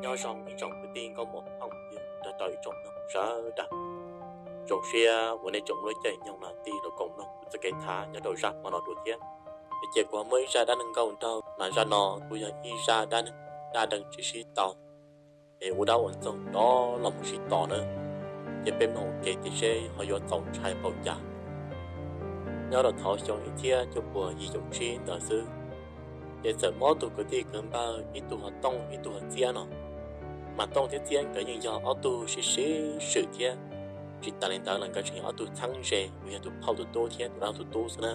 Nyob zoo ib tsoom kwv tij nkauj muam phooj ywg nrog rau ib tsoom mloog sawv daws. Zoo siab uas nej tsoom lub caij nyoog no tig los koom mloog kuv txoj kev tham nyob rau zaj hmo no dua thiab. Ces kuv ho muaj ib zaj dab neeg nkauj nraug, mas zaj no kuj yog ib zaj dab neeg daj dee tsis sib tau, es ua dab ua ntxoog rov los mus sib tos na. Ces peb mloog ua ke tias seb ho yuav txaus ntshai npaum cas. Nyob rau thaum xyoo ib txhiab cuaj puas yim caum tsib ntawd xwb, ces txawm muaj ob tug kwv tij kwv npawg, ib tug hu ua Tooj ib tug hu ua Txiab no. Mas Tooj thiab Txiab nkawd yeej yog ob tug sib sib swm thiab. Tsis tas li ntawd los nkawd tseem yog ob tug txheeb ze, uas yog tus phauj tus tub thiab tus dab tus tub xwb na.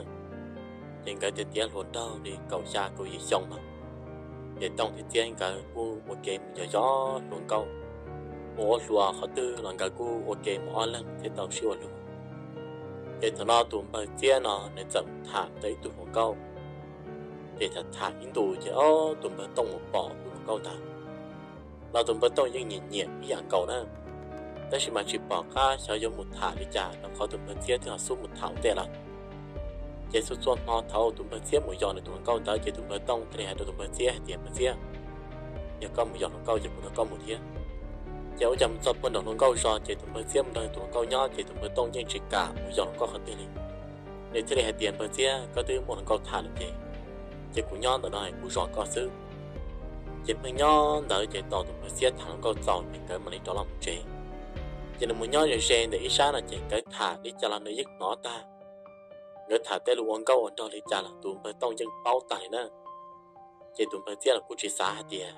Ces nkawd tiav tiav hluas nraug li kaum xya kaum yim xyoo no, ces Tooj thiab Txiab nkawd kuj ua ke mus yos yos hluas nkauj. Mus ua hluas qhov twg los nkawd kuj ua ke mus ob leeg thiab tau sib ua luag. Ces thaum no tus npawg Txiab no nws txawm tham tau ib tug hluas nkauj. Ces tham tham ib ntus ces ob tus npawg Tooj mus pom tus hluas nkauj ntawd, los tus npawg Tooj yeej nyiam nyiam ib yam nkaus na. Tab sis mas tsis pom qab xyov yuav mus tham li cas rau qhov tus npawg Txiab twb ho xub mus tham ua ntej lawm. Ces txhua txhua hmo thaum tus npawg Txiab mus yos nws tus hluas nkauj ntawd ces tus npawg Tooj thiaj li hais rau tus npawg Txiab hais tias, Npawg Txiab, yog koj mus yos hluas nkauj ces kuv nrog koj mus thiab. Ces ua cas mus txog puag nraum hluas nkauj zos ces tus npawg Txiab mus nrog tus hluas nkauj nyob ces tus npawg Tooj yeej tsis kam mus yos hluas nkauj qhov twg li. Nws thiaj li hais tias, Npawg Txiab, koj twb muaj hluas nkauj tham lawm ces, ces kuv nyob ntawm no kuv zos koj xwb. Ces pheej nyob ntawd ces tos tus npawg Txiab tham hluas nkauj txaus ces nkawd mam li rov los mus tsev. Ces nws mus nyob ze ze ntawm ib sab no ces nkawd tham li cas los nws yeej hnov tag. Nkawd tham tej lus ua nkauj ua nraug li cas los tus npawg Tooj yeej paub tag li na. Ces tus npawg Txiab los kuj tsis xav hais tias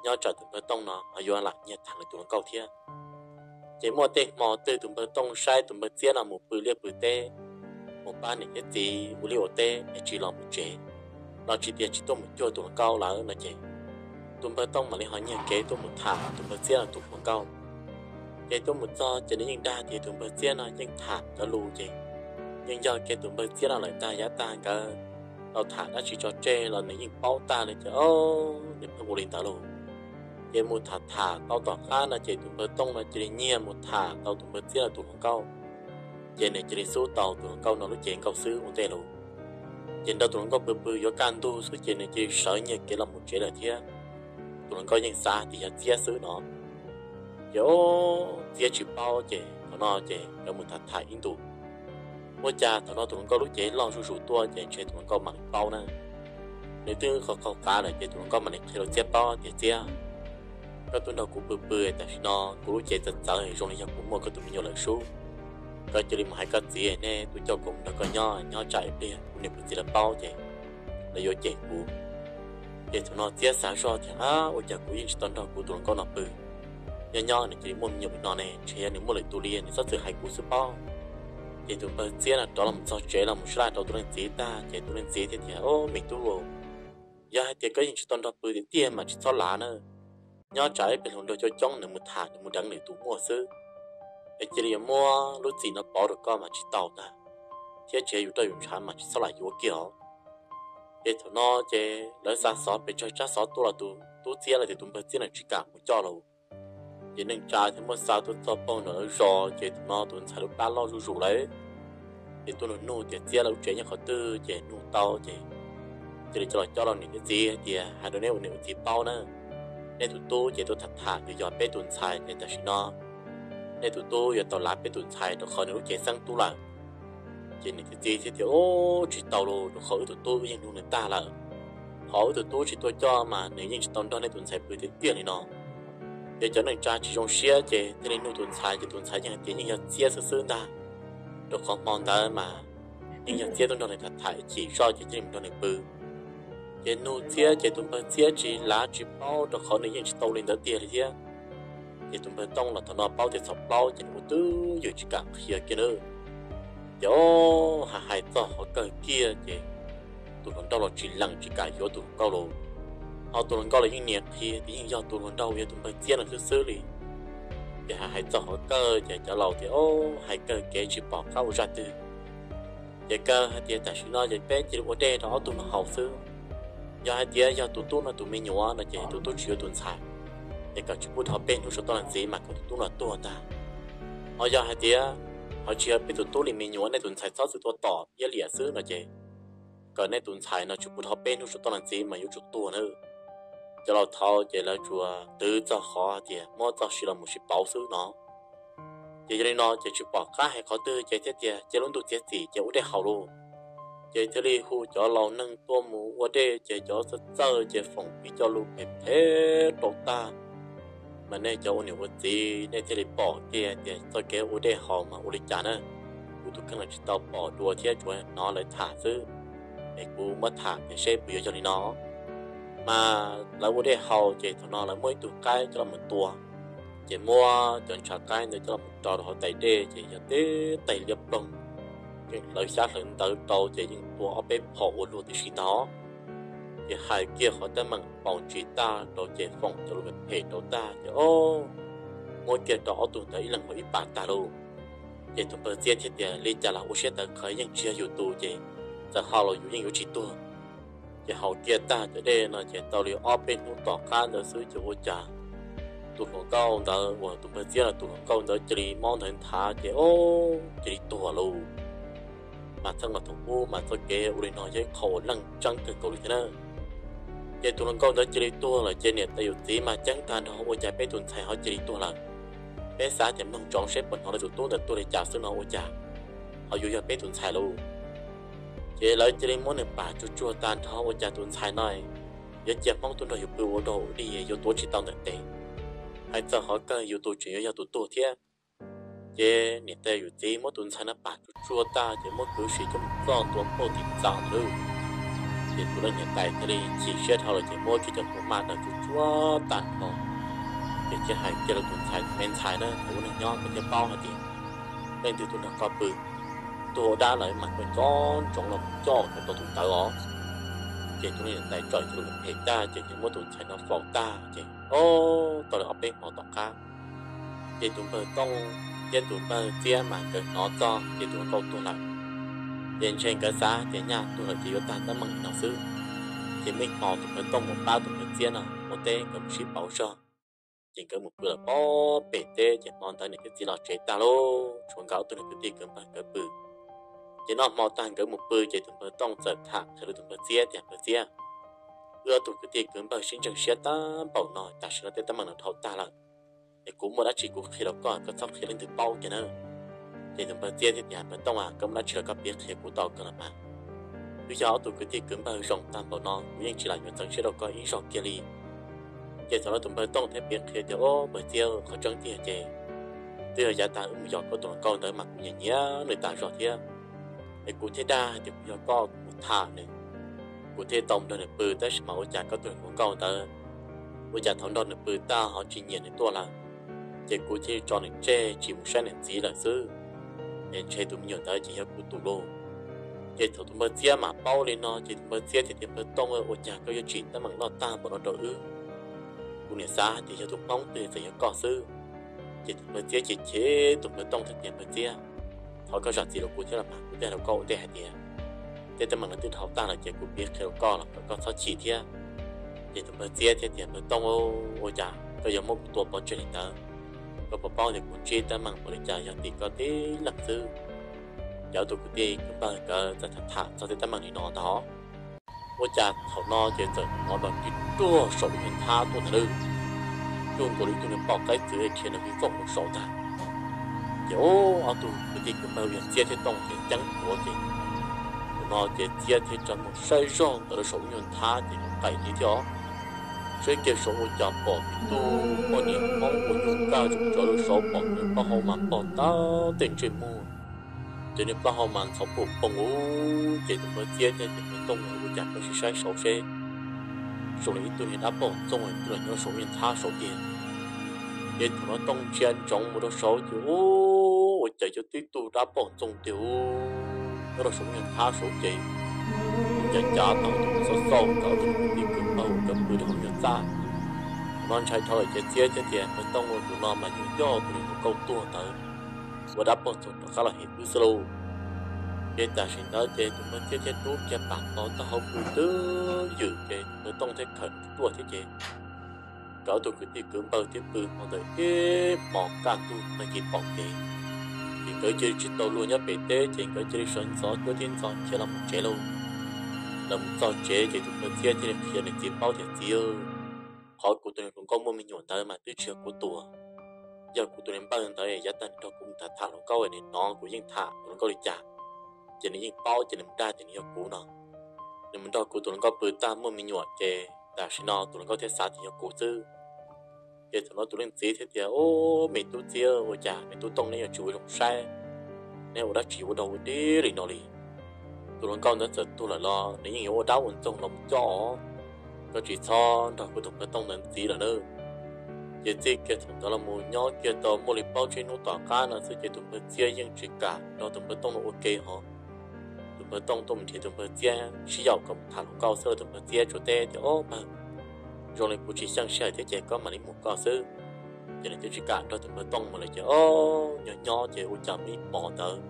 nyob tsam tus npawg Tooj no ho yuav lam nyiag tham nws tus hluas nkauj thiab. Ces muaj tej hmo twg tus npawg Tooj saib tus npawg Txiab no mus pw liaj pw teb, mus pab niam thiab txiv ua liaj ua teb es tsis los mus tsev, los tsis tias tsis tuaj mus cuag tus hluas nkauj lawm no ces tus npawg Tooj mam li ho nyiag kev tuaj mus tham tus npawg Txiab no tus hluas nkauj. Ces tuaj mus txog ces nws yeej dag tias tus npawg Txiab no yeej tham cov lus ces yeej yog kev tus npawg Txiab no lawm ntag, yav tag nkawd tau tham dab tsi tso tseg los nws yeej paub tag li ces o, nws pheej ua li ntawd lauj. Ces mus tham tham tau tom qab no ces tus npawg Tooj no cia li nyiag mus tham tau tus npawg Txiab no tus hluas nkauj. Ces nws cia li xub tau tus hluas nkauj no lub cev nkauj xwb ua ntej lauj. Ces nrog tus hluas nkauj pw pw yuav kaj ntug xwb ces nws cia li sawv nyiag kev los mus tsev lawm thiab. Tus hluas nkauj yeej xav tias yog Txiab xwb no. Ces o, Txiab tsis paub ces thaum no ces nkawd mus tham tham ib ntus. Ua cas thaum no tus hluas nkauj lub cev loj zuj zus tuaj ces ntshe tus hluas nkauj mam li paub na. Nws twb qaug qaug qav lawm ces tus hluas nkauj mam li qhia rau Txiab paub tias, Txiab, koj tuaj nrog kuv pw pw tam sim no kuv lub cev txawv txawv zoo li yog kuv muaj koj tus me nyuam lawm sub. Koj cia li mus hais koj txiv nej tuaj coj kuv mus nrog koj nyob, nyob tsam ib pliag kuv niam kuv txiv lawv paub ces lawv yuav cem kuv. Ces thaum no Txiab xav zoj tias, Ab, ua cas kuv yeej tsis tau nrog kuv tus hluas nkauj no pw? Nyob nyob nws cia li muaj me nyuam li no ne, ntshe yog nws muaj lwm tus li nws txhob txwm hais kuv xwb paub. Ces tus npawg Txiab no rov los txog tsev los mus sib laj rau tus leej txiv tag ces tus leej txiv thiaj tias, Ob, me tub, yog hais tias koj yeej tsis tau nrog pw tiag tiag mas tsis txhob lav na. Nyob tsam ib pliag hluas nraug coob coob nws mus tham nws mus deev lwm tus muaj xwb, es cia li yuav muab lub txim no pov rau koj mas tsis tau ntag, thiab tsis yog yus roj yus ntshav mas tsis txhob lam yuav kiag os. Ces thaum no ces lawv xa xov pes tsawg tsab xov tuaj los tus tub Txiab los tias tus npawg Txiab no tsis kam mus coj los. Ces neej tsa thiaj muab xa tuaj txog pem nram lawv zos ces thaum no tus ntxhais lub plab loj zuj zus lawm. Ces tuaj nug nug tias Txiab lawv lub tsev nyob qhov twg ces nug tau ces cia li coj los, coj los niam thiab txiv hais tias, Hais rau neb ua niam ua txiv paub na, nej tus tub ces tuaj tham tham yuav yog peb tus ntxhais ces tam sim no nej tus tub yuav tau lav peb tus ntxhais rau qhov nws lub cev xeeb tub lawm. Ces niam thiab txiv thiaj tias, Ub, tsis tau lauj, rau qhov wb tus tub wb yeej nug nws tag lawm. Qhov wb tus tub tsis tuaj coj mas nws yeej tsis tau nrog nej tus ntxhais pw tiag tiag li no. Ces cov neej tsa tsis zoo siab ces thiaj li nug tus ntxhais ces tus ntxhais yeej hais tias yeej yog Txiab xwb xwb ntag, rau qhov hmo ntawd mas yeej yog Txiab tuaj nrog nws tham tham chim zoj ces thiaj li mus nrog nws pw. Ces nug Txiab ces tus npawg Txiab tsis lav tsis paub rau qhov nws yeej tsis tau li ntawd tiag li thiab. Ces tus npawg Tooj los thaum no paub tias txhaum plaub ces nws ua twj ywm tsis kam qhia kiag nawb. Ces o, hais hais txog qhov kawg kiag ces tus hluas nraug los tsis lees tsis kam yuav tus hluas nkauj lauj. Ho tus hluas nkauj los yeej nias qhia tias yeej yog tus hluas nraug uas yog tus npawg Txiab no xwb xwb li. Ces hais hais txog qhov kawg ces cov laus tias, Ub, hais kawg kev tsis pom qab ua zaj twg. Ces kawg hais tias tam sim no ces peb cia li ua dej rau ob tug no haus xwb. Yog hais tias yog tus tub no tus me nyuam no ces tus tub tsis yuav tus ntxhais, ces kom tsis pub dhau peb hnub saum toj ntxis mas kom tus tub no tuag ntag. Ho yog hais tias ho tsis yog peb tus tub li me nyuam, nej tus ntxhais txhob txwm tuaj tom iab liam xwb no ces kom nej tus ntxhais no tsis pub dhau peb hnub saum toj ntxis mas yuav tsum tuag nawb. cov laus thaud ces lawv tsuas twv txog qhov tias muab txoj sia los mus sib pauv xwb no. Ces yog li no ces tsis pom qab hais qhov twg ces thiaj tias cia lub ntuj txiav txim ces ua dej haus lauj. Ces thiaj li hu cov laus neeg tuaj mus ua dej ces cov txawj txawj ces foom ib co lus phem phem rau tag. Mas nej cov ua niam ua txiv nej thiaj li pom tiag tias txoj kev ua dej haus mas ua li cas na. Kuv tus kheej los tsis tau pom dua thiab tsuas hnov lawv tham xwb. Es kuv muab tham tias seb puas yuav yog li no. Mas lawv ua dej haus ces thaum no lawv muab ib tug qaib coj los mus tua, ces muab cov ntshav qaib ntawd coj los mus rau rau hauv tais dej ces yog tib tais liab ploog, yeej hlawv xyab hlawv ntawv rau ces yeej tua ob peb phom ua luaj tib si ntag. Ces hais kiag qhov teeb meem paus ntsis tag rau ces foom cov lus phem rau tag ces o, muab kiag rau ob tug ntawd ib leeg haus ib pas tag lauj. Ces tus npawg Txiab thiaj tias li cas los ua siab ntawd qhov yeej tsis yog yus tus ces txawm haus los yus yeej yuav tsis tuag. Ces haus kiag tag cov dej no ces tau li ob peb hnub tom qab ntawd xwb ces ua cas tus hluas nkauj ntawd uas tus npawg Txiab no tus hluas nkauj ntawd cia li mob ntawd nthav ces o, cia li tuag lauj. Mas txheej los thaum ub mas txoj kev ua li no yog ib qho uas leej tseeb kawg nkaus li thiab na. Ces tus hluas nkauj ntawd cia li tuag lawm ces niam tais yawm txiv mas ceeb tag nrho ua cas peb tus ntxhais ho cia li tuag lawm. Peb xav tias mloog ntsoov seb puas hnov lawv tus tub ntawd tuag li cas xwb no ua cas ho yuav yog peb tus ntxhais lauj. Ces lawv cia li muab nws pam tsuag tsuag tag nrho ua cas tus ntxhais no yuav cia Hmoob tuaj nrog yus pw ua dog ua dig yuav tuav tsis tau ntawm tes. Hais txog qhov kawg yus tus tseem yuav yog tus tuag thiab. Ces niam tais yawm txiv muab tus ntxhais no pam tsuag tsuag tag ces muab kwv sim coj mus txoj ntua pauj tim txaj ntawd lauj. Ces tus leej niam tais thiaj li chim siab dhau lawm ces muab kiag cov kua maj daws tsuag tsuag tag nrho. Ces thiaj hais kiag rau tus ntxhais, me ntxhais na, thaum ub neeg nyob koj thiaj paub hais tias leej twg tuaj nrog koj pw, tuag ua dab lawm mas koj nco ntsoov los coj koj tau tus ntawd os. Ces tus leej niam tais txawm cog lus phem tag ces thiaj muab tus ntxhais no faus tag ces o, tau li ob peb hmo tom qab ces tus npawg Tooj thiab tus npawg Txiab mas nkawd hnov txog ces tus hluas nkauj tuag lawm. Ces ntshe nkawd xav tias nyaj tuag lawm ces yuav tag teeb meem li no xwb. Ces muaj ib hmo tus npawg Tooj mus pab tus npawg Txiab no ua teb nkawd mus sib pauv zog. Ces nkawd mus pw lawm pob pem teb ces hmo ntawd niam thiab txiv los tsev tag lauj, tshuav nkawd ob tug niag kwv tij kwv npawg nkawd pw. Ces noj hmo tag nkawd mus pw ces tus npawg Tooj txawm tham qhia rau tus npawg Txiab tias, npawg Txiab, wb ob tug kwv tij kwv npawg sib ntseeg siab tag npaum no, tam sim no tej teeb meem no dhau tag lawm. Es kuv muaj dab tsi kuv qhia rau koj, koj txhob qhia leej twg paub kiag na. Ces tus npawg Txiab thiaj tias, npawg Tooj a, koj muaj dab tsi los koj piav qhia kuv tau kawg los mas. Twb yog ob tug kwv tij kwv npawg zoo tag npaum no kuv yeej tsis lam yuav txeev siab rau koj ib zaug kiag li. Ces thaum no tus npawg Tooj thiaj piav qhia tias, o, npawg Txiab, qhov tseeb tiag ces twb yog yav tag wb mus yos koj tus hluas nkauj ntawd mas kuv nyiam nyiam nws tas zog thiab. Es kuv thiaj dag hais tias kuv yog koj kuv tham nws, kuv thiaj tau nrog nws pw, tab sis mas ua cas koj tus hluas nkauj ntawd, ua cas thaum nrog nws pw tag ho tsis nyiam nws tuaj lawm. Ces kuv thiaj tso nws tseg tsis mus saib nws ntxiv lawm xwb. Es ntshe tus me nyuam ntawd ces yog kuv tus lauj. Ces thaum tus npawg Txiab mam paub li no ces tus npawg Txiab thiaj tias, npawg Tooj, ua cas koj yuav tsim teeb meem loj tag npaum no rau wb? Kuv niam xav hais tias yog tus Hmoob twg txawm yog koj xwb. Ces tus npawg Txiab ces chim, tus npawg Tooj thiaj tias, npawg Txiab, thov koj zam txim rau kuv thiab los mas, kuv thiaj hais rau koj ua ntej hais tias tej teeb meem no twb dhau tag lawm ces kuv piav qhia rau koj los kom koj txhob chim thiab. Ces tus npawg Txiab thiaj tias, npawg Tooj, ua cas koj yuav muab kuv tua pov tseg li ntawd? Koj puas paub tias kuv ntsib teeb meem npaum li cas yog tim koj tib leeg xwb? Ces ob tug kwv tij kwv npawg nkawd txawm tham tham txog tej teeb meem li no ntag. Ua cas thaum no ces txawm hnov nrov ris ruag saum lub nyuag nthab tuaj ntag lauj, cuag nkaus li ib tug niag poj qaib txwv dhia nrov ris ruag saud ntag. Ces ob tug kwv tij kwv npawg yog Txiab thiab Tooj ces ceeb tuav ces, thaum no ces Txiab thiaj tsa muag saib zog ntawm lub saum lub nyuag nthab ces nws qaim li thiab os. Saib kiag saud ua cas pom ib tug poj niam Hmoob ua nyuag kaj tsuj tsuav rau saud, pom nws plaub hau mas pog tau tej ntsej muag, ces nws plaub hau mas ntxhov pum poog ub. Ces tus npawg Txiab thiaj tias, npawg Tooj, ua cas koj sim saib saud seb, zoo li ib tug niag dab poj ntxoog twb los nyob saum lub nthab saud tiag. Ces thaum no Tooj ntsia ntsoov mus rau saud ces ua cas yog tib tug dab poj ntxoog tiag ub, nyob rau saum lub nthab saud ces cav cav tau tus xauj xauj nkawd ob tug kwv tij kwv npawg nkawd pw rau hauv nyuag txaj. Thaum no ntshai dhau lawm ces Txiab thiaj tias, npawg Tooj, tus no mas yeej yog tus niag hluas nkauj tuag ntawd ua dab poj ntxoog rov qab los hem wb xwb lauj. Ces tam sim ntawd ces tus npawg Txiab thiaj rub kiag pam npog taub hau pw twb ywm ces npawg Tooj thiaj khawm tuaj thiab ces nkawd ob tug kwv tij kwv npawg thiaj pw hmo ntawd ib hmos kaj ntug tag kis pom kev. Ces nkawd cia li tsis tau luag nyob pem teb ces nkawd cia li sawv ntxov cuab tib ntxov khiav los mus tsev lauj. Los mus txog tsev ces tus npawg Txiab thiaj li qhia nws txiv paub tias, txiv, tus niag hluas nkauj muaj me nyuam ntawd mas twb tsis yog kuv tua, yog kuv tus niag npawg ntawd yav tag nrog kuv mus tham tham hluas nkauj, nws hnov kuv yeej tham hluas nkauj li cas, ces nws yeej paub, ces nws mus dag tias nws yog kuv no. Nws mus nrog kuv tus hluas nkauj pw tag muaj me nyuam, ces tam sim no tus hluas nkauj thiaj xav tias yog kuv xwb. Ces thaum no tus leej txiv thiaj tias, Ub, me tub Txiab, ua cas me tub Tooj neb yuav tsis ua zoo saib, neb ua dab tsi ua dog ua dig li no li? Tus hluas nkauj ntawd txawm tuag lawm los nws yeej yuav ua dab ua ntxoog los mus coj os. Koj tsis txhob nrog kuv tus npawg Tooj ntawd ntxiv lawm na. Ces txij kiag thaum ntawd los mus nyob kiag tau muaj li plaub tsib hnub tom qab no xwb ces tus npawg Txiab yeej tsis kam nrog tus npawg Tooj no ua ke hos. Tus npawg Tooj tuaj mus nrhiav tus npawg Txiab sib yaum kom mus tham hluas nkauj xwb los tus npawg Txiab tsuas teb tias, Ob npawg, zoo li kuv tsis xyeej sij hawm thiab ces koj mam li mus koj xwb. Ces nws twb tsis kam nrog tus npawg Tooj mus lawm ces, o, nyob nyob ces ua cas muaj ib hmo ntawd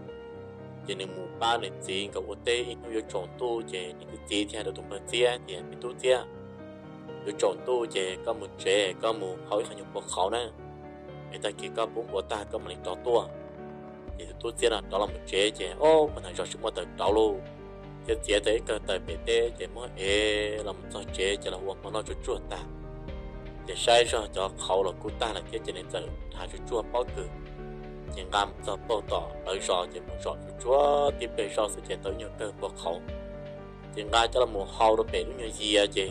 ces nws mus pab nws txiv nkawd ua teb ib hnub yuav tsaus ntuj ces nws tus txiv thiaj hais rau tus npawg Txiab tias, Me tub Txiab, yuav tsaus ntuj ces koj mus tsev, koj mus hau ib qho nyuag pua qhauv na, es tag kis koj pub npua tag koj mam li rov tuaj. Ces tus tub Txiab no rov los mus tsev ces, o, puag nram zos tsis muaj taws rauv lauj, thiaj txiav tau ib kawm taws pem teb ces muab ev los mus txog tsev ces los ua hmo noj tsuag tsuag tag. Ces saib zog cov qhauv los kuj tag lawm thiab ces nws txawm nrhav tsuag tsuag pob kws, ces nqa mus txog puag tom lawv zos ces mus zom tsuag tsuag tib pliag zoj xwb ces tau ib nyuag kawm npua qhauv. Ces nqa coj los mus hau rau pem lub nyuag yias ces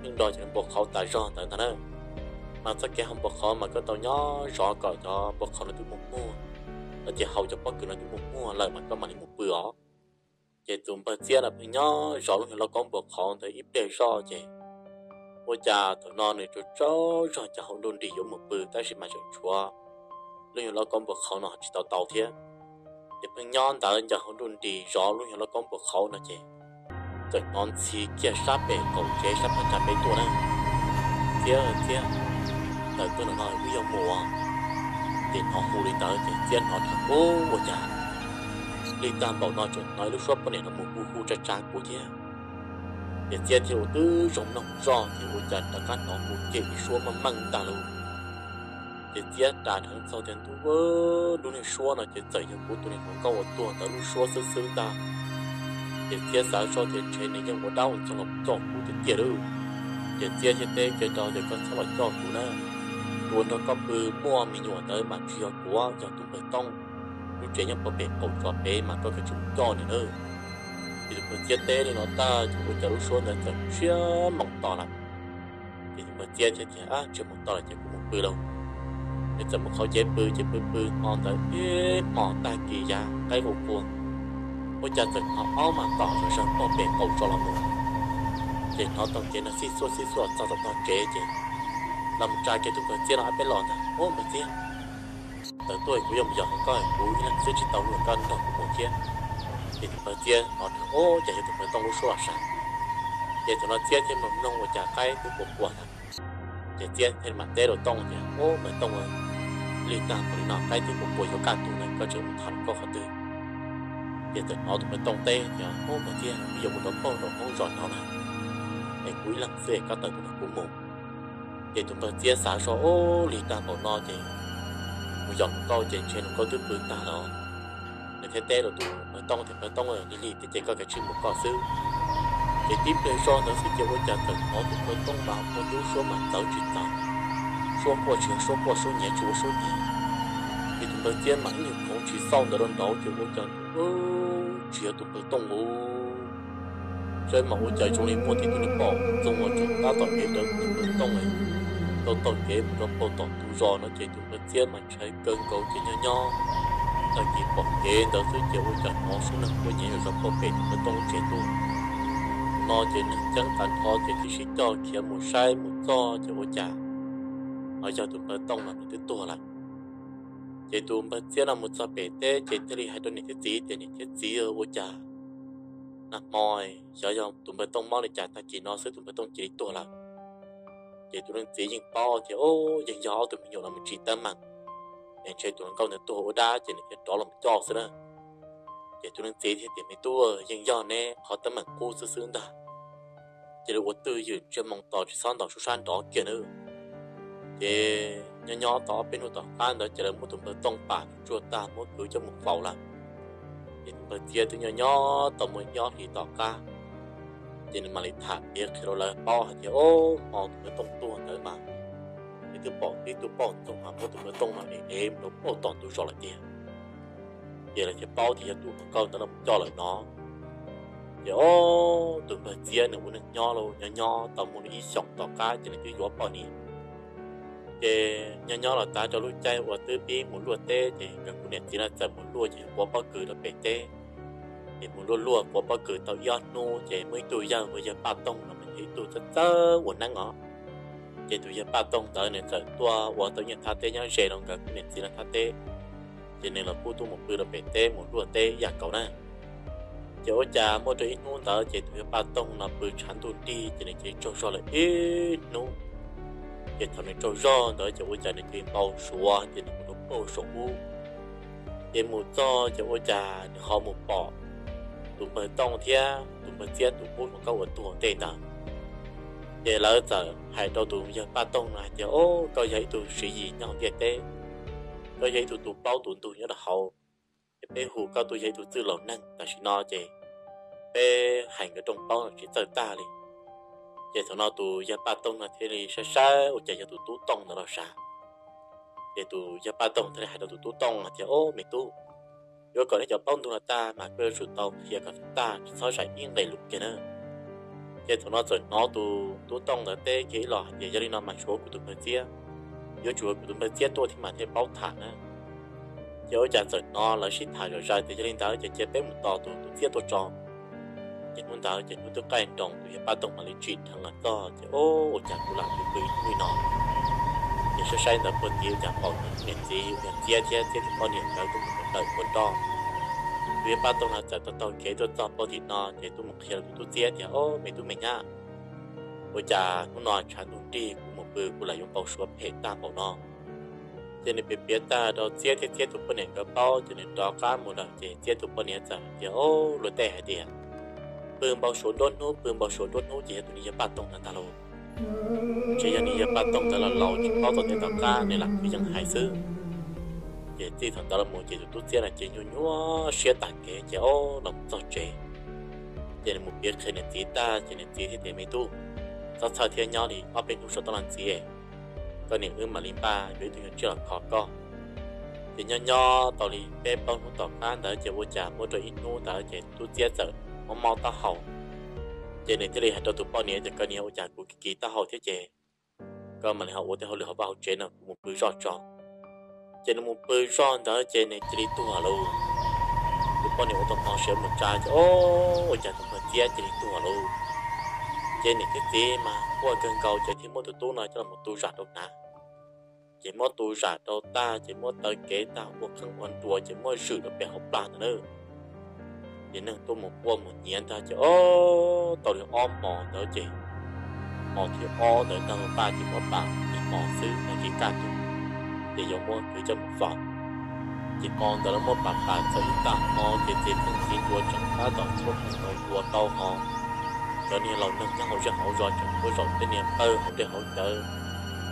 yeej do cov npua qhauv tas zog ntawd ntag na. Mas txoj kev hau npua qhauv mas koj tau nyob zov kom cov npua qhauv no twb mus muag, lawv ces hau cov pob kws no twb mus muag lawm mas koj mam li mus pw os. Ces tus npawg Txiab no pheej nyob zov lub nyuag lauj kaub npua qhauv ntawd ib pliag zoj ces ua cas thaum no nws tsaug tsaug zog ces hauv nruj nris yuav mus pw tab sis mas tseem tshuav lub nyuag lauj kaub npua qhauv no tsis tau tau thiab. Ces pheej nyob ntawd ncaws hauv nruj nris zov lub nyuag lauj kaub npua qhauv no ces txawm hnov ntxhi kiag sab pem qaum tsev sab phab ntsa peb tuaj na, Txiab, Txiab, tawm tuaj no wb yuav mus. Ces hnov hu li ntawd ces Txiab hnov dhau, Ub, ua cas li tag npaum no tseem hnov ib lub suab poj niam no mus hu hu tsa tsa kuv thiab. Ces Txiab thiaj ua tib zoo mloog zoj ces ua cas rov qab hnov hu kiag ib suab meej meej ntag lauj. Ces Txiab ras dheev txog tias, Ntuj, lub niag suab no ces txawm yog kuv tus niag hluas nkauj uas tuag ntawd lub suab xwb xwb ntag. Ces Txiab xav zoj tias ntshe nws yeej ua dab ua ntxoog los coj kuv tiag tiag lauj. Ces Txiab thiaj teb kiag rau tias, Koj txhob los coj kuv na. Tus uas nrog koj pw muaj me nyuam ntawd mas tsis yog kuv, yog tus npawg Tooj. Lub tsev nyob puag pem qaum zos pem mas koj kav tsij mus coj nws nawb. Ces tus npawg Txiab teb li no tag ces ua cas lub suab ntawd txawm ntsiag moo to lawm. Ces tus npawg Txiab thiaj tias, Ntsiag moo to lawm ces kuv mus pw lauj. Nws txawm mus qhov cev pw ces pw pw hmo ntawd ib hmo tag kis yav qaib qua qua, ua cas txawm hnov aub mas tom zom zaws puag pem qaum zos los mus. Ces hnov tau kev nrov xib xuaj xib xuaj txog tom tog tsev ces los mus tsa kiag tus npawg Txiab no ob peb los ntag, Ub, npawg Txiab, tawm tuaj kuv yuav mus yos hauv koj, kuv ib leeg xwb tsis tau luag, koj nrog kuv mus thiab. Ces tus npawg Txiab hnov dhau, Ub, cas yog tus npawg Tooj lub suab los sav. Ces thaum no Txiab thiaj mus mloog ua cas qaib twb qua qua lawm. Ces Txiab thiaj mam teb rau Tooj tias, Ub, npawg Tooj, lig tag npaum li no qaib twb qua qua yuav kaj ntug lawm, koj tseem mus tham hluas nkauj qhov twg? Ces txawm hnov tus npawg Tooj teb tias, Ub, npawg Txiab, wb yuav mus rau puag nraum hoob zos no na, es kuv ib leeg xwb es koj tawm tuaj nrog kuv mus. Ces tus npawg Txiab xav zoj, Ub, lig tag npaum no ces mus yos hluas nkauj ces ntshe hluas nkauj twb pw tag lawm. Nws thiaj teb rau tus npawg Tooj tias, Npawg Tooj, lig lig thiab ces koj kav tsij mus koj xwb. Ces tib pliag zog ntawd xwb ces ua cas txawm hnov tus npawg Tooj mas ua lub suab mas txawv tsis txawv, suab quaj tsis yog suab quaj, suab nyiav tsis ua suab nyiav. Ces tus npawg Txiab mas ib nyuag khoov tsis xauj ntawd rau nraud ces ua cas tsis yog tus npawg Tooj ua. Saib mas ua cas zoo li muaj tib tug niag pom ntxoog uas tseem tab tom ev rawv tus npawg Tooj tau taug kev mus rau puag tom ntug zos no ces tus npawg Txiab mas ntshai kawg nkaus ces nyob nyob tag kis pom kev ntawd xwb ces ua cas hnov suab neeg quaj nyiav zom zaws puag pem tus npawg Tooj lub tsev tuaj. No ces neeg ceeb tas nrho ces tib si coj khiav mus saib mus txog ces ua cas ho yog tus npawg Tooj no nws twb tuag lawm. Ces tus npawg Txiab no mus txog pem teb ces thiaj li hais rau niam thiab txiv tias, Niam thiab txiv, ua cas nag hmo xyov yog tus npawg Tooj mob li cas tag kis no xwb tus npawg Tooj cia li tuag lawm. Ces tus leej txiv yeej paub tias, Ub, yeej yog ob tug me nyuam no mus tsim teeb meem, es ntshe tus hluas nkauj ntawd tuag ua dab ces nws thiaj rov los coj xwb na. Ces tus leej txiv thiaj tias, Me tub, yeej yog neb qhov teeb meem qub xwb xwb ntag. Cia li ua twj ywm ntsiag moo tos tsis txhob ntaus suab sab nrov kiag nawb. Ces nyob nyob tau ob peb hnub tom qab ntawd ces lawv muab tus npawg Tooj pam tsuag tag muab kwv coj mus faus lawm. Ces tus npawg Txiab twb nyob nyob tau muaj ib ob hlis tom qab, Ces nws mam li tham piav qhia rau lawv paub hais tias, o, hmo tus Nkauj Tooj tuag ntawd mas, nws twb pom tib tug poj ntxoog mas muab tus Nkauj Tooj no ev mus rau pauj tom ntug zos lawm tiag. Ces lawv thiaj paub tias yog tus hluas nkauj ntawd los coj lawm no. Ces o, tus npawg Txiab nws ua neej nyob los nyob nyob tau muaj li ib xyoos tom qab ces nws twb yuav poj niam. Ces nyob nyob los tav rau lub caij uas twb pib mus luaj teb ces nkawd kuv niam txiv no txawm mus luaj ces quav pob kws rau pem teb. Ces mus luaj luaj quav pob kws tau ib ob hnub ces muaj ib tug yawg ua yawg Paj Toog no mas yog ib tug txawj txawj ua neeb os. Ces tus yawg Paj Toog ntawd nws txawm tuaj ua tau ib nyuag thaj teb nyob ze rau nkawd kuv niam txiv no thaj teb. Ces nws los kuj tuaj mus pw rau pem teb mus luaj teb ib yam nkaus na. Ces ua cas muaj rau ib hnub ntawd ces tus yawg Paj Toog no pw tshav ntuj nrig ces nws cia li tsaug zog lawm ib hnub. Ces thaum nws tsaug zog ntawd ces ua cas nws cia li npau suav ces nws mus rau pauj saum ub. Ces mus txog ces ua cas nws ho mus pom tus npawg Tooj thiab tus npawg Txiab tus qub hluas nkauj uas tuag ua ntej ntawd. Ces lawv txawm hais rau tus yawg Paj Toog no hais tias, o, koj yog ib tug siv yis nyob hauv ntiaj teb, koj yog ib tug tus plaub tus ntug nyob rau hauv, ces peb hu koj tuaj yog ib tug txwj laus neeg tam sim no ces peb hais nkawd rooj plaub tsis txawj tag li. Ces thaum no tus yawg Paj Toog no thiaj li saib saib ua cas yog tus Tub Tooj ntawd los sav. Ces tus yawg Paj Toog thiaj li hais rau tus Tub Tooj hais tias, o, me tub, yuav kom nej cov plaub ntug no tag mas koj yuav tsum tau qhia kom tag, tsis txhob zais ib nqe lus kiag na. Ces thaum no txawm hnov tus Tub Tooj ntawd teb kiag ib los hais tias, yog li no mas tshuav kuv tus npawg Txiab, yuav tsum yog kuv tus npawg Txiab tuaj thiab mas thiaj paub tham na. Ces ua cas txawm hnov lawv sib tham zom zaws tias yog li ntawd ces cia peb mus tos tus Tub Txiab tuaj tso. Ces hnub ntawd ces hnub twb qaij nroos tus yawg Paj Toog mam li tsim dheev los txog ces, o, ua cas kuv lam pw pw ib hnub li no. Ces saib saib ntawd puag tim ua cas pom niam txiv, niam Txiab thiab Txiab tus poj niam nkawd tuaj mus tawm ua nroj. Tus yawg Paj Toog no txawm taug taug kev tuaj txog puag tim no ces tuaj mus qhia tus Tub Txiab tias, o, me tub me nyab, ua cas hnub no tshav ntuj nrig kuv mus pw kuv lam yuav npau suav phem tag npaum no. Ces nws piav piav tag rau Txiab thiab Txiab tus poj niam nkawd paub ces nws rov qab mus lawm ces Txiab tus poj niam txawm tias, o, luag tej hais tias pw npau suav nruab hnub pw npau suav nruab hnub ces yog tus niag yawg Paj Toog ntawd ntag lauj. Ntshe yog niag yawg Paj Toog ntawd los laus tsis paub tom tej tom qab nws lam kwv yees hais xwb. Ces txij thaum ntawd los mus ces tus Tub Txiab no ces nyuaj nyuaj siab tag kev ces o los txog tsev. Ces nws mus piav qhia niam txiv tag ces niam txiv thiaj tias, me tub, txhob txhawj thiab nyob li ob peb hnub saum toj no ntxiv, koj niam wb mam li npaj yuav ib tug nyuag tsiaj los kho koj. Ces nyob nyob tau li peb plaub hnub tom qab ntawd ces ua cas muaj rau ib hnub ntawd ces Tub Txiab txawm mob mob taub hau. Ces nws thiaj li hais rau tus poj niam tias, koj niam, ua cas kuv kis kis taub hau thiab ces koj mam li ho ua tej hauj lwm hauv vaj hauv tsev no kuv mus pw zoj tso. Ces nws mus pw zoj ntawd ces nws cia li tuag lauj. Tus poj niam ua tau hmo siav mus tsa ces o, ua cas tus npawg Txiab cia li tuag lauj. Ces niam thiab txiv mas quaj kawg nkaus ces thiaj muab tus tub no coj los tu zam rau hnav. Ces muab tu zam rau tag ces muab taw kev tag ua qeej ua nruas ces muab zwm rau pem hauv plag ntawd na. Ces neeg tuaj mus quaj mus nyiav ntag ces o, tau li ob hmos ntawd ces hmo thib ob ntawd ntag, paj ces muab pam ib hmos xwb nag kis kaj ntug, ces yuav muab kwv coj mus faus. Ces hmo ntawd lawv muab pam pam txog ib tag hmo ces txiv qeej txiv nruas tseem tab tom tshuab qeej nruas tau hos. Cov niag laus neeg nyob hauv zej hauv zos tseem tuaj zaum tej niag qawj hauv dej hauv cawv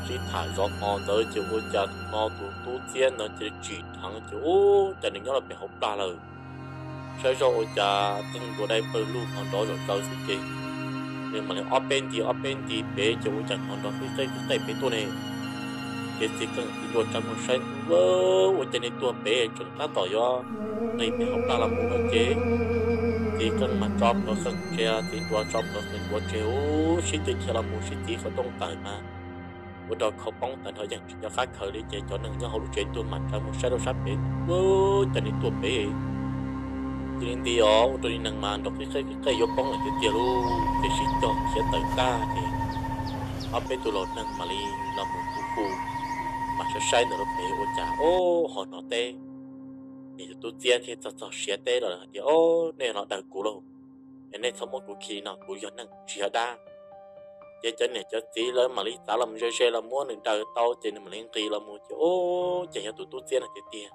sib tham zov hmo ntawd ces ua cas tus no tus tub Txiab ntawd cia li tsim dheev ces ua cas nws nyob rau pem hauv plag lawm. Saib zoj ua cas qeej nruas dai pawg lug hos nrov zom zaws xwb ces nws mam li ob peb nti ob peb nti pem ces ua cas hnov nrov qij qej qij qej pem tuaj ne. Ces txiv qeej txiv nruas tsa muag saib ntuj, ua cas nws tuag pem tseem tab tom yuav nqis pem hauv plag los mus no ces txiv qeej mas tso plhuav qeej tsev, txiv nruas tso plhuav qeej nruas tsev, ua sib tw dhia los mus sib txiv qhov rooj tawm mas ua rau khau poob tawm nrho yeej tsis nco qab khaws li ces cov neeg nyob hauv lub tsev tuag mas tsa muag saib rau sab pem, ua cas nws tuag pem. Cia li nti os ua rau li neeg mas nrov qij qej qij qej yuav poob lawm tiag tiag lauj. Ces sib cog khiav tawm tag ces ob peb tug laus neeg mam li los mus hu hu, mas saib saib ntawm lub pem ua cas o, ho hnov teb. Ces tus tub Txiab thiaj txog txog siav teb los hais tias, o, nej los daws kuv lauj, es nej txhob muab kuv khi no, kuv yog neeg tsis yog dab. Ces cov niam cov txiv lawv mam li txav los ze ze los muab nws daws tau ces nws mam li nqis los mus ces o, ces yog tus tub Txiab no tiag tiag.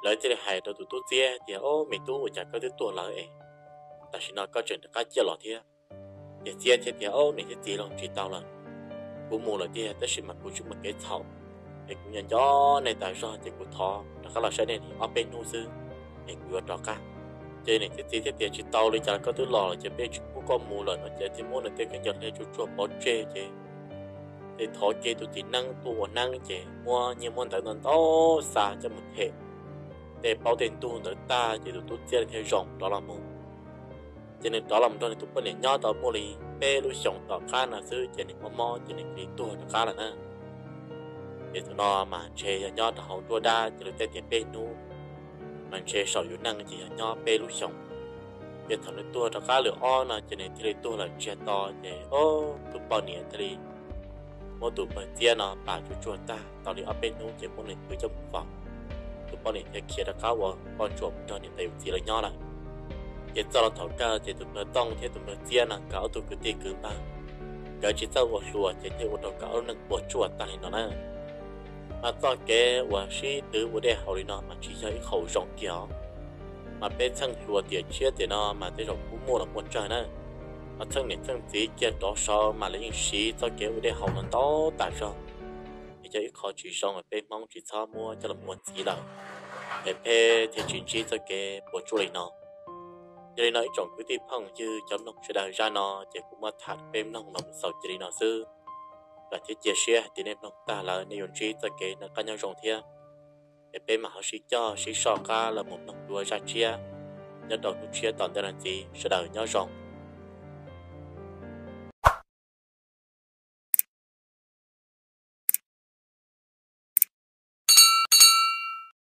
Lawv thiaj li hais rau tus tub Txiab tias, o, me tub, ua cas koj twb tuag lawm es tam sim no koj tseem rov qab ciaj los thiab? Ces Txiab thiaj tias, o, niam thiab txiv, los tsis tau lawm, kuv mus lawm tiag tab sis mas kuv tsis muaj kev txhaum, es kuv nco nco nej tas zog ces kuv thov rov qab los saib nej li ob peb hnub xwb es kuv yuav rov qab. Ces niam thiab txiv thiaj tias, Tsis tau li, cas koj twb los lawm ces peb tsis pub koj mus lawm no. Ces thiaj muab nws tej khaub ncaws hle tsuag tsuag pov tseg ces thiaj thov kiag tus txiv neeb tuaj ua neeb ces muab nyiaj muab ntawv ntau ntau xa coj mus them tej plaub tej ntug ntawd tag ces tus tub txiab thiaj zoo rov los mus. Ces nws rov los nrog nws tus poj niam nyob tau muaj li peb lub xyoos tom qab no xwb ces nws mob mob ces nws cia li tuag rov qab lawm na. Ces thaum no mas ntshe yog nyob rau hauv nruab dab ces luag tej tias peb hnub, mas ntshe saum yus neej ces yog nyob peb lub xyoos. Ces thaum nws tuag rov qab lwm ob no ces nws thiaj li tuag lawm ntsiag to ces tus poj niam thiaj li muab tus npawg txiab no pam tsuag tsuag tag tau li ob peb hnub ces muab nws kwv coj mus faus. Tus poj niam thiaj khiav rov qab ua poj ntsuam nrog niam tais yawm txiv lawv nyob lawm. Ces txog los thaum kawg ces tus npawg tooj thiab tus npawg txiab no nkawd ob tug kwv tij kwv npawg, nkawd tsis txawj ua hluas ces thiaj ua rau nkawd ob lub neej puas tsuaj tag li no na. Mas txoj kev uas sib twv ua dej haus li no mas tsis yog ib qho zoo kiag os. Mas peb txheej hluas tiam tshiab tiam no mas tej zaum kuj muaj los muaj tsawg na. Mas txheej niam txheej txiv kiag rov saud mas lawv yeej siv txoj kev ua dej haus no ntau tas zog. Es yog ib qho tsis zoo peb Hmoob tsis txhob muab coj los ua txiv lawm, es peb thiaj tsis ntsib txoj kev puas tsuaj li no. Yog li no ib tsoom kwv tij phooj ywg cov mloog sawv daws, zaj no ces kuv muab tham peb mloog los xaus cia li no xwb. Vam thiab cia siab hais tias nej mloog tag lawm nej yuav ntsib txoj kev noj qab nyob zoo thiab. Es peb mam ho sib coj sib soj qab los mus mloog dua zaj tshiab nyob rau hnub tshiab tom ntej no ntxiv. Sawv daws nyob zoo.